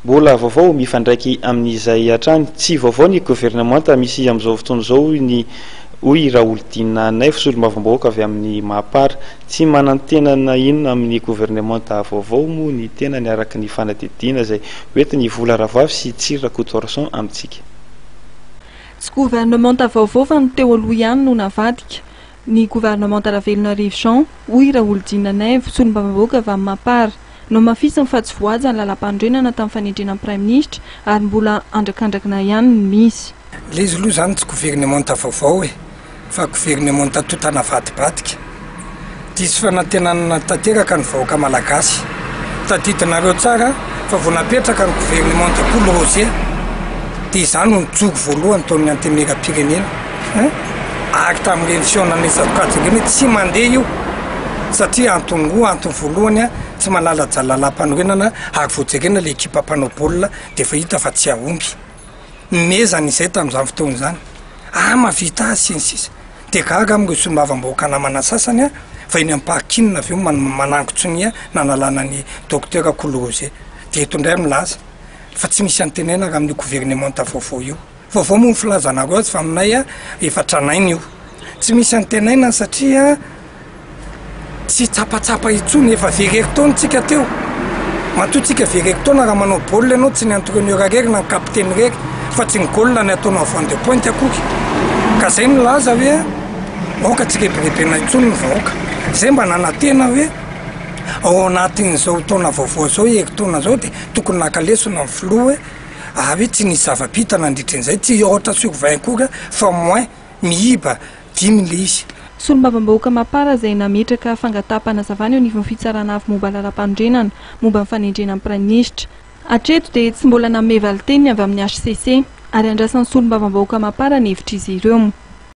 Mbola vaovao mifandraiky amin'izay hatrany. Tsy vaovao ny governemanta misy amin'izao fotoana izao ny hoy Raholdina Naivo, solombavambahoaka avy amin'ny Mapar. Tsy manantena na inona amin'ny governemanta vaovao moa ny tenany araka ny fanadihadiana izay hoentin'i Vola Rahavavy sy Tsiry Rakotoarison amintsika. Tsy governemanta vaovao fa ny teo aloha ihany no navadika ny governemanta Ravelonarivo Jean, hoy Raholdina Naivo, solombavambahoaka avy amin'ny Mapar. Nohamafisiny fa tsy voahaja ny lalàmpanorenana tamin'ny fanendrena ny praiminisitra ary mbola andrakandrakana ihany ny misy. Ilay izy aloha izany tsy governemanta vaovao e, fa governemanta tota navadibadika. Diso fanantenana tanteraka ny vahoaka malagasy. Tadidinareo tsara fa vao napetraka ny governemanta Kolo Roger dia izaho no nijoro voalohany tao amin'ny Antenimierampirenena ary tamin'ireny fihaonana isan-tsokajiny ireny hoe tsy mandeha io satria antony roa, antony voalohany tsy manalaja lalàmpanorenana ary vao jerena ilay ekipa mpanao baolina dia efa hita fa tsy hahomby. Mezana izay tamin'izany fotoana izany. Ah mahavita azy sy ny sisa. Dia gaga amin'ireo solombavambahoaka namana sasany aho fa eny amin'ny parking avy eo manangon-tsonia nanalana ny Docteur Kolo Roger. Dia eto indray milaza fa tsy misy antenaina raha amin'io governemanta vaovao io. Vaovao moa ny filazanareo azy fa aminay efa tranainy io. Tsy misy antenaina satria Tsy tsapatsapa intsony, efa very herintaona tsika teo. Matoa tsika very herintaona raha manao baolina ianao tsy ny entraîneur irery na ny capitaine irery fa tsy ny goal ny ataonao avant de pointe akory. Ka zay milaza hoe aoka tsy rebirebena intsony ny vahoaka. Zay mba nanantena hoe ao anatin'izao taona vaovao izao, herintaona izao dia tokony naka lesona ny filoha hoe ary tsy nisy zava-bita nandritra an'izay, tsy aotra sur 20 akory fa moins miiba dimy ilay izy. Solombavambahoaka Mapar izay nametraka fangataham-panazavana eo anivon'ny Fitsarana Avo momba Lalampanorenana momba ny fanendrena ny Praiminisitra. Hatreto dia tsy mbola nanome valinteny ny avy amin'ny hcc ary andrasan'ny solombavambahoaka Mapar ny hevitr'izy ireo.